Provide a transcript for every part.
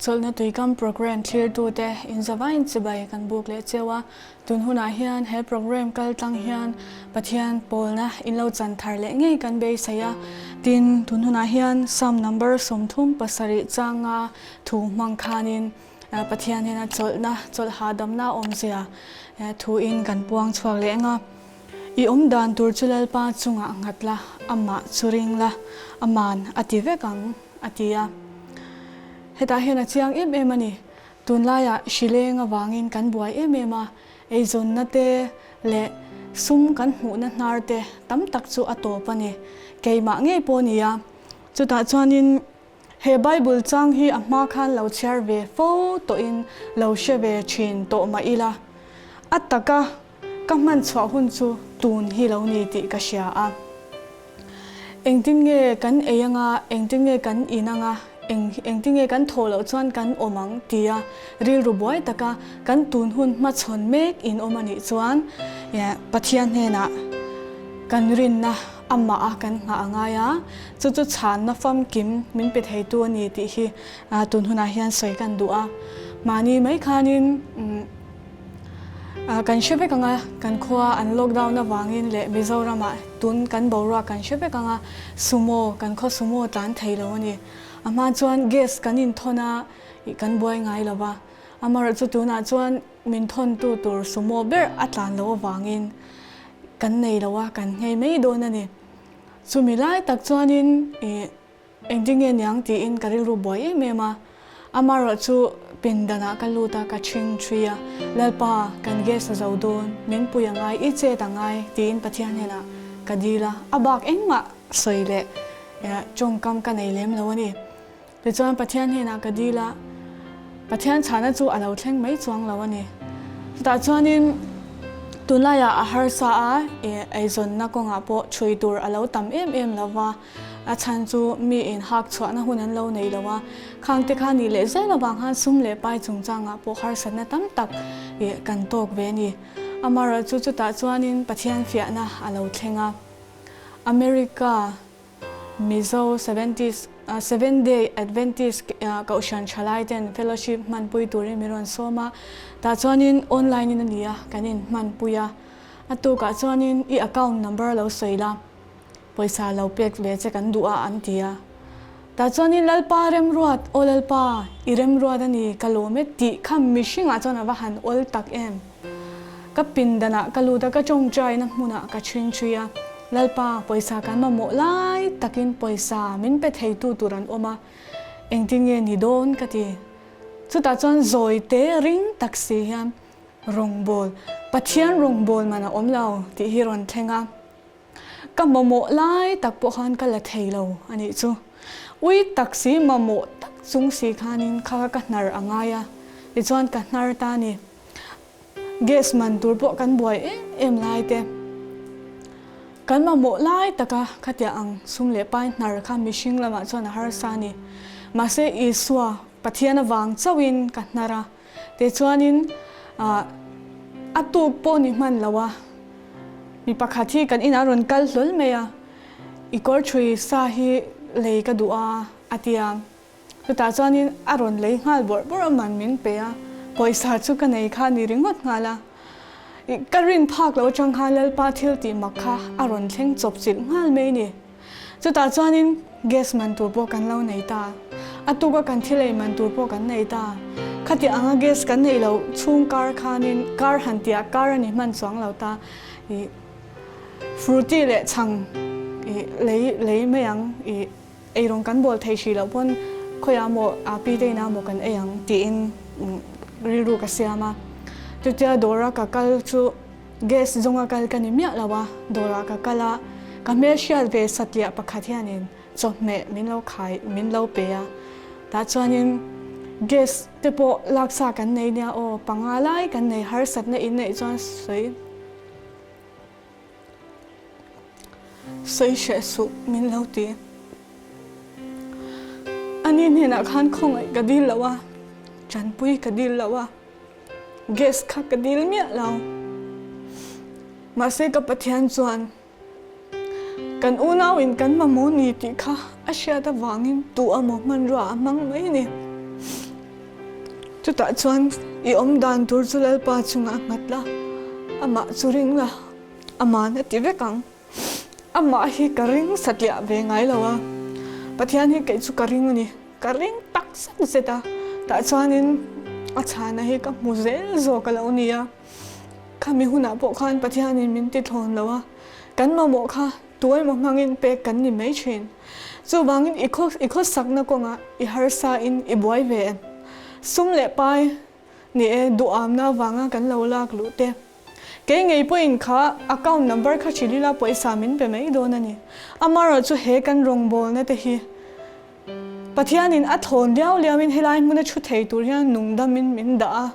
Chawlhna Tuikam Programme thlirtute inzavain chibai kan buk leh cheu a. Tun hunah hian he programme kal tlang hian Pathian pawlna in lo chan thar leh ngei kan beisei a. Tin, tun hunah hian Psalm number 37 changa thu hmang khanin Pathian hian a chawlhna, chawlh hahdamna awmzia thuin kan puang chhuak leh ang a. I awm dan tur chu Lalpa chungah nghat la, amah chu ring la, aman a ti vek ang, a ti a. Hetah hian a chiang em em a ni. Tunlaiah hrileng avangin kan buai em em a, eizawnna te leh sum kan hmuhna hnar te tam tak chu a tawp a ni. Keimah ngei pawh a ni a. Chutah chuanin he Bible chang hi a hma khan lo chhiar ve fo tawhin lo hre ve thin tawh mah ila, a taka Ka hman chhuah hun chu tun hi lo ni tih ka hria a. Engtin nge kan ei anga, engtin nge kan in anga, eng engtin nge kan thawh loh chuan kan awm ang tia rilru buai taka kan tun hun hmachhawn mek in awm a nih chuan Pathian hnenah kan rinna amah a kan nghah a ngai a, chu chu chhanna famkim min pe theitu a ni tih hi tun hunah hian sawi kan duh a. Mahni mai khanin. Kan hre vek ang a, kan khua an lockdown avangin leh Mizoramah tun kan boruak kan hre vek ang a, sumo, kan khaw sumo tlan thei lo a ni. A hma chuan gas kan inthawn a, kan buai ngai lo va, amaherawhchu tunah chuan min thawntu tur sumo ber a tlan loh avangin kan nei lo a, kan nghei mai dawn a ni. Chumi lai tak chuanin ih. Engtin nge niang tiin ka rilru buai em em a, amaherawh chu pindanah ka lut a, ka chhing thui a, Lalpa, kan gas a zo dawn, min pui a ngai, i chet a ngai tiin Pathian hnenah ka dil a, a bak engmah sawi leh tawngkam ka nei lem lo a ni. Tichuan Pathian hnenah ka dil a, Pathian chhahna chu a lo thleng mai chuang lo a ni. Chutah chuanin tunlaiah a harsa a, eizawnna kawngah pawh chhui tur a lo tam em em lo va, A chhan chu mi in hak chhuahna hun an lo nei lo a, khang te kha nih leh zel avang khan sum leh pai chungchangah pawh harsatna tam tak ih kan tawk ve a ni. Amaherawh chu chutah chuanin Pathian fiahna a lo thleng a. America Mizo Seventies Seventh Day Adventist Kohhran Thalai ten fellowship hmanpui turin min rawn sawm a, tah chuanin online in a ni a, kan in hmanpui a. A tukah chuanin i account number lo sawi la. Pawisa lo pek ve che kan duh a an ti a. Tah chuanin Lalpa remruat, aw Lalpa, i remruat a ni, ka lawm e tih kha mihringah chuan a va han awl tak em. Ka pindanah ka lut a, ka tawngtaina hmunah ka chhingchhui a, Lalpa, pawisa kan mamawh lai takin pawisa min pe theitu tur an awm a, engtin nge ni dawn ka ti. Chutah chuan zawi te ring tak si hian rawngbawl, Pathian rawngbawl man a awm lo tih hi rawn thleng a. Ka mamawh lai tak pawh khan ka la thei lo a nih chu. Ui tak si mamawh tak chung si khanin kha ka hnar a ngai a, tichuan ka hnar ta a ni. Gas man tur pawh kan buai em em lai te. Kan mamawh lai taka khatiang ang sum leh pai hnar kha mihring lamah chuan a harsa a ni. Mahse Isua, Pathian avang chauhin ka hnar a. Tichuanin a tuk pawh ni hman lo a, mi pakhat hi kan inah a rawn kal hlawl mai a, i kawr thui sa hi lei ka duh a, a ti a. Chutah chuanin a rawn lei nghal bawrh bawrh a, man min pe a, pawisa chu ka nei kha ni ringawt nghal a. Ka rin phak loh atang khan Lalpa thil tih mak kha a rawn thleng chawp chilh nghal mai ni. Chutah chuanin gas man tur pawh kan lo nei ta. A tuka kan thil ei man tur pawh kan nei ta. Khati anga gas kan neih loh chhung kar khanin kar han tihah kar a ni hman chuang lo ta. Ih Fruity leh chhang ih lei lei mai ang ih eirawng kan bawl thei hrih loh pawn khawiah maw a pi te inah maw kan ei ang tiin rilru ka siam a. Chutia dawra ka kal chu. Gas zawnga kal ka ni miah lo a, dawrah ka kal a, ka hmelhriat ve satliah pakhat hianin chawhmeh min lo khai, min lo pe a, tah chuanin gas te pawh laksa kan nei nia aw, panga lai kan nei, harsatna in neih chuan sawi sawi hreh suh min lo ti. Ani hnenah khan khawngaih ka dil lo a, tanpui ka dil lo a. Gas kha ka dil miah lo. Mahse ka Pathian chuan kan unau in kan mamawh ni tih kha a hriat avangin tu emaw hmanrua a hmang mai a ni. Chutah chuan i awm dan tur chu Lalpa chungah nghat la, amah chu ring la, aman a ti vek ang. Amah hi ka ring satliah ve ngai lo a, Pathian hi kei chu ka ring a ni, ka ring tak zet zet a, tah chuanin a chhana hi ka hmu zel zawk a lo ni a, khami hunah pawh khan Pathianin min ti thlawn lo a, kan mamawh kha tuaemaw hmangin pek kan ni mai thin. Chuvangin i khaw i khawsakna kawngah i harsain i buai ve em? Sum leh pai ni e, duhamna avanga kan lo lak luh te. Kei ngei pawhin kha account number kha hrilh ila pawisa min pe mai dawn a ni. Amaherawhchu he kan rawngbawlna te hi Pathianin a thawn liau liauin helai hmuna thu thei tur hian nungdamin min dah a.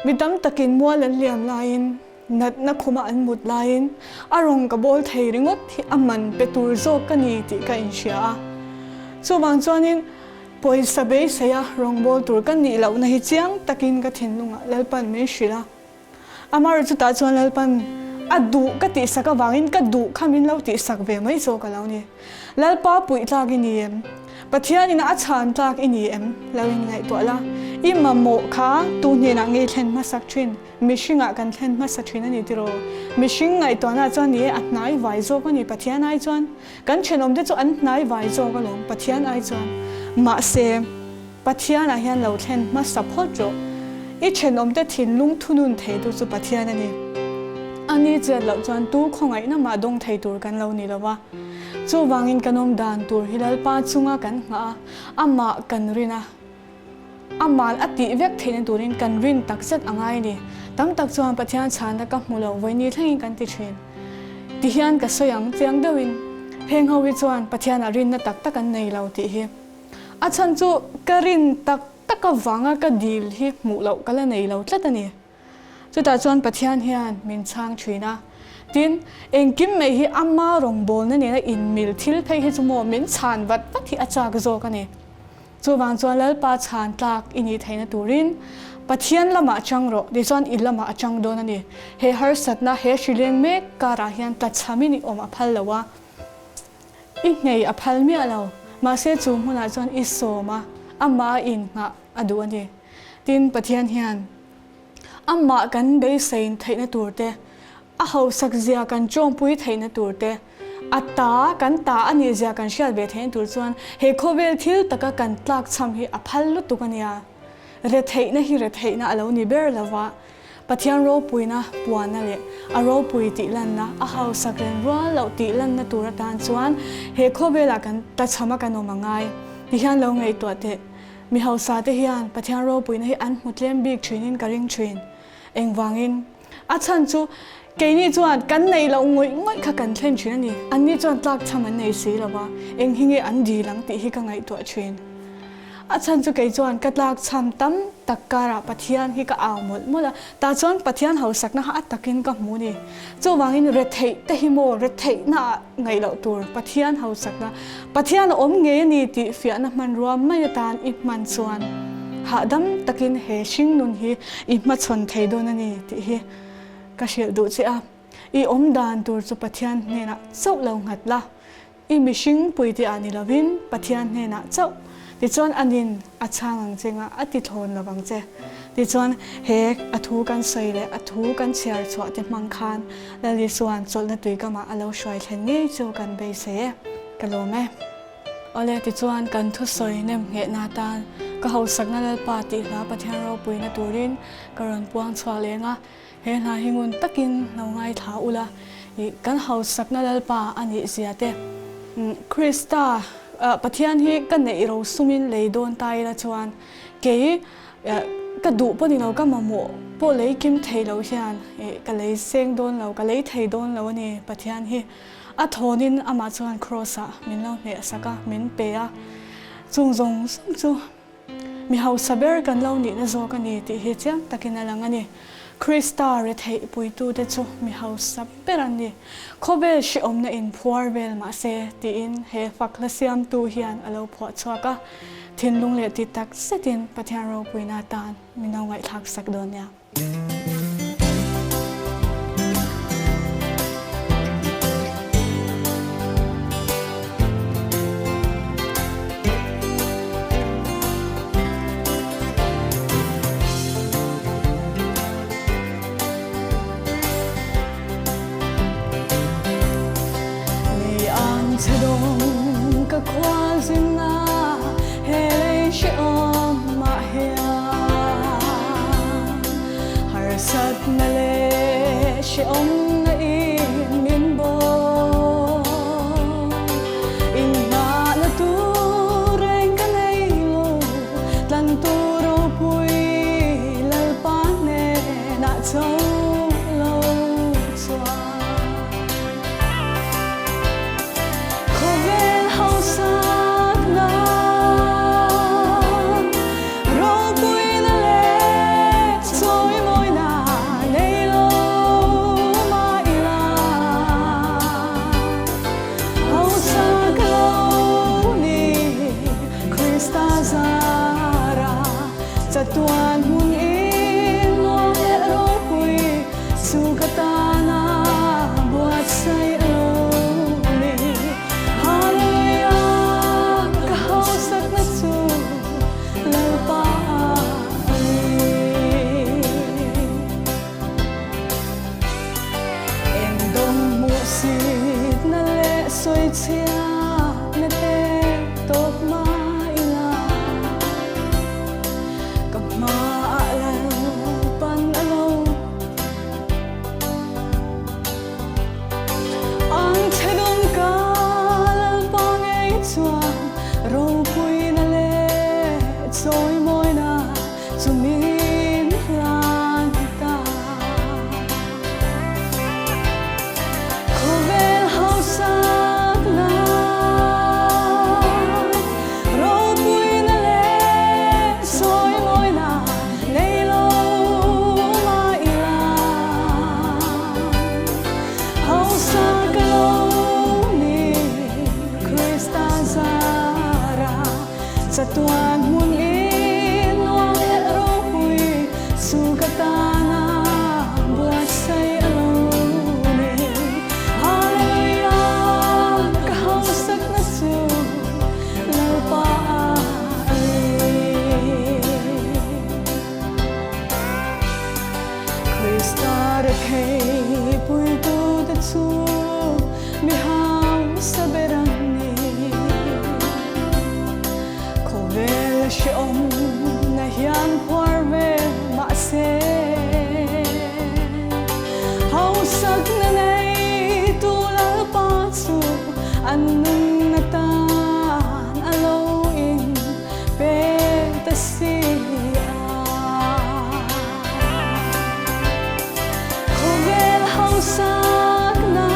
Mi tam takin mual an liam laiin, natna khuma an mut laiin a rawng ka bawl thei ringawt hi a man pe tur zawk ka ni tih ka inhria a. Chuvang chuanin pawisa beiseia rawngbâwl tur ka nih lohna hi chiang takin ka thinlungah Lalpan min hrilh a. Amaherawhchu chutah chuan Lalpan a duh ka tihsak avangin ka duh kha min lo tihsak ve mai zawk a lo ni. Lalpa puih tlak i ni em? Pathianin a chhan tlak i ni em? Lo inngaihtuah la. I mamawh kha tu hnenah nge i thlen hmasak thin? Mihringah kan thlen hmasa thin a ni tiraw? Mihring ngaihtuahna chuan ni e, a hnai vai zawk a ni Pathian ai chuan. Kan thenawmte chu an hnai vai zawk alawm Pathian ai chuan. Mahse. Pathianah hian lo thlen hmasa phawt rawh. I thenawmte thinlung thunun theitu chu Pathian a ni. A ni chet loh chuan tu khawngaihna mah dawng thei tur kan lo ni lo va. Chuvangin kan awm dan tur hi Lalpa chunga kan nghah a, amah kan rin a, aman a tih vek theihna turin kan rin takzet a ngai a ni. Tam tak chuan Pathian chhanna ka hmu lo vawiini thlengin kan ti thin. Tihian ka sawi ang chiang deuhin heng ho hi chuan Pathianah rinna tak tak an nei lo tih hi. A chhan chu ka rin tak tak avanga ka dil hi hmuh loh ka la nei lo tlat a ni. Chutah chuan Pathian hian min chhang thin a. Tin, engkim mai hi ama rawngbawlna nena inmil thil phei hi chu maw min chhan vat vat hi a chak zawk a ni. Chuvang chuan Lalpa chhan tlak i nih theihna turin Pathian lamah chang rawh, tichuan i lamah a chang dawn a ni. He harsatna, he hrileng mek karah hian tlachhamin i awm a phal lo a. I nghei a phal miah lo, mahse chu hmunah chuan i sawm a, amah a innghah a duh a ni. Tin, Pathian hian amah kan beisein theihna tur te, a hausak zia kan chawmpui theihna tur te, a ta kan ta a nih zia kan hriat ve theihna tur chuan he khawvel thil taka kan tlakchham hi a phal lutuk a nia. Retheihna hi retheihna a lo ni ber lova, Pathian ropuina puanna leh a ropui tih lanna, a hausak ren rual loh tih lanna tur atan chuan he khawvelah kan tlachham a kan awm a ngai. Ti hian lo ngaihtuah teh. Mi hausa te hian Pathian ropuina hi an hmu tlem bik thinin ka ring thin. Engvangin? A chhan chu keini chuan kan neih loh ngawih ngawih kha kan thlen thin a ni. Anni chuan tlakchham an nei si lo va, eng hi nge an dil ang tih hi ka ngaihtuah thin. A chhan chu kei chuan ka tlak chham tam tak karah Pathian hi ka au mawlh mawlh a, tah chuan Pathian hausakna kha a takin ka hmu ni. Chuvangin retheih te hi maw retheihna ah ngaih loh tur Pathian hausakna, Pathian a awm ngei a ni tih fiahna hmanrua mai atan i hman chuan hahdam takin he hringnun hi i hmachhawn thei dawn a ni tih hi ka hrilh duh che a. I awm dan tur chu Pathian hnenah chauh lo nghat la. I mihring puite ah ni lovin Pathian hnenah chauh tichuan anin a chhang ang che nga a ti thlawn lo vang che. Tichuan he a thu kan sawi leh a thu kan chhiar chhuah te hmang khan Lal Isua'n chawlhna tuikamah a lo hruai thlen ngei chu kan beisei e. Ka lawm e. Awle tichuan kan thusawi nem nghehna atan ka hausakna Lalpa tih hla Pathian ropuina turin ka rawn puang chhuak leng a. He hna hi ngun takin lo ngaithla ula, ih kan hausakna Lalpa a nih zia te, Krista Pathian hi ka neih ro sumin lei dawn ta ila chuan kei ka duh pawh ni lo, ka mamawh pawh lei kim thei lo hian ih ka lei seng dawn lo, ka lei thei dawn lo a ni. Pathian hi a thawnin amah chuan Kraws-ah min lo hnehsak a, min pe a, chung zawng zawng chu. Mi hausa ber kan lo nihna zawk a ni tih hi chiang takin a lang a ni. Krista retheih puitute chu mi hausa ber an ni. Khawvel hrehawmna in phuar vel mah se tiin he fak hla siamtu hian a lo phuah chhuak a. Thinlung leh ti tak zetin Pathian ropuina atan min lo ngaihthlak sak dawn nia. hrehawmna in min bawk. Inngahna tur reng ka nei lo, tlan tur ropui Lalpa hnenah cho lo chuan. Khawvel hausakna ropuina leh chawimawina nei lo mah ila, hausak lo ni Krista zara chatuan hmun in nuam leh ropui Chu ka tana buatsaih a lo ni. Hallelujah, ka hausakna chu Lalpa a ni. Engdawng hmuhsitna leh sawichhiatna te tawp mah ila. Ka hmaah Lalpan a lo. Ang chhedawm ka Lalpa ngei chuan ropuina leh chawimawina chu min hlan ta. Khawvel hausakna ropuina leh sawimawina nei lo mah ila, hausak lo ni Krista zara chatuan hmun in nuam leh ropui chu ka tana buatsaih a lo ni. Hallelujah, ka hausakna chu Lalpa a ni. Krista rethei puitute chu mi hausa ber an ni. Khawvel a hrehawm na hian phuar ve mahse, hausakna neitu Lalpa chu an nunna tan a lo in pe ta si a. Khawvel hausakna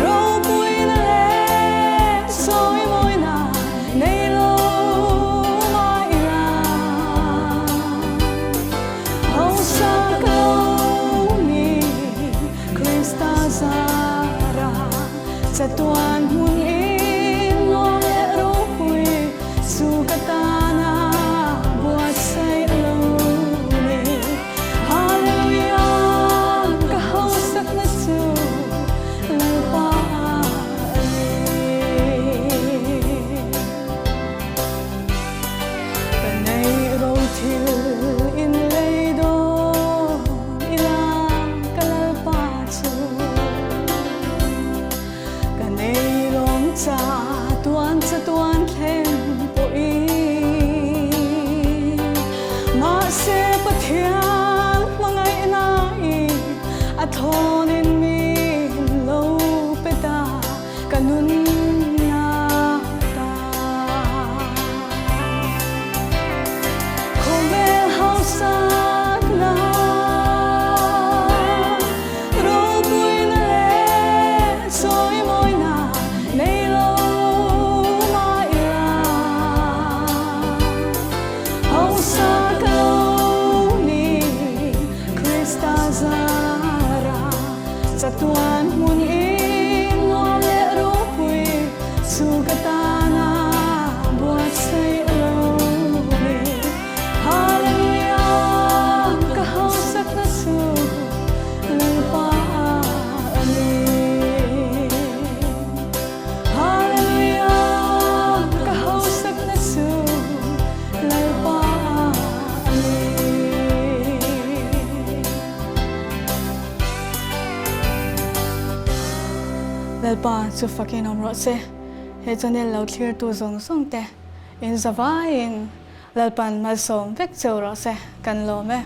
ropuina leh sawimawina nei lo mah ila, hausak lo ni Krista zara chatuan hmun in nuam leh ropui chu ka tana buatsaih a lo ni. Hallelujah, ka hausakna chu Lalpa a ni. Ka neih ro thil in lei dawn ila ka Lalpa chu. Ka nei lawm cha tuan cha tuan thleng pawhin mahse Pathian hmangaihna i a thawnin min lo pe ta ka nunna ta. Khawvel hausakna ropuina leh chawimawina nei lo mah ila, hausak lo ni Krista zara chatuan hmun in nuam leh ropui chu ka tana buatsaih a lo ni. Hallelujah, ka hausakna chu Lalpa a ni. Hallelujah, ka hausakna chu Lalpa a ni. Lalpa chu fakin awm rawh se. He channel lo thlirtu zawng zawng te in zavaiin Lalpan malsawm vek cheu rawh se kan lawm e.